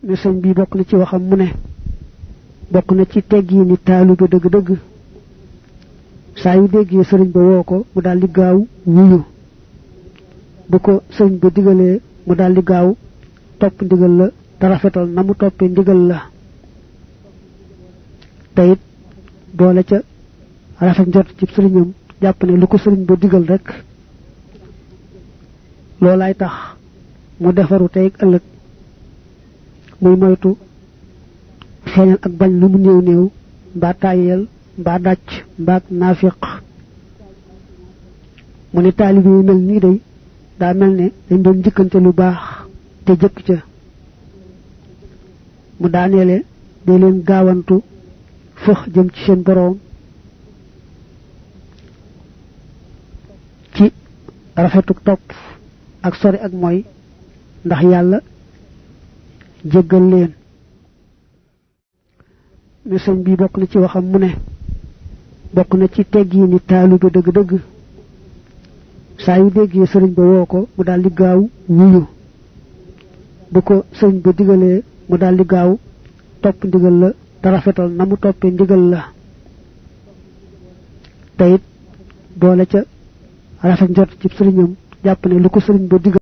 ne sëñ bi bokk na ci waxam mu ne bokk na ci teggi ni taalibe dëgg-dëgg saa yu déggee sëriñ ba woo ko mu daal di gaaw wuyu bu ko sëriñ ba digalee mu daal di gaaw topp ndigal la te rafetal na mu toppee ndigal la te it boole ca rafet njort ci sëriñam jàpp ne lu ko sëriñ ba digal rek loolaay tax mu defaru tey ak ëllëg muy moytu feeñal ak bañ lu mu néew néew mbaa tàyyeel mbaa dàcc mbaa naafiq mu ne taalibe yi mel nii day daa mel ne dañ doon njëkkante lu baax te jëkk ca mu daaneele day leen gaawantu fëx jëm ci seen boroom ci rafetuk topp ak sori ak mooy ndax yàlla jéggal leen ne sëñ bi bokk na ci waxam mu ne bokk na ci teggi ni taalibe dëgg-dëgg saa yu déggee sëriñ ba woo ko mu daal di gaaw wuyu bu ko sëriñ ba digalee mu daal di gaaw topp ndigal la te rafetal na mu toppee ndigal la te it boole ca rafet njort ci sëriñam jàpp ne lu ko sëriñ ba digal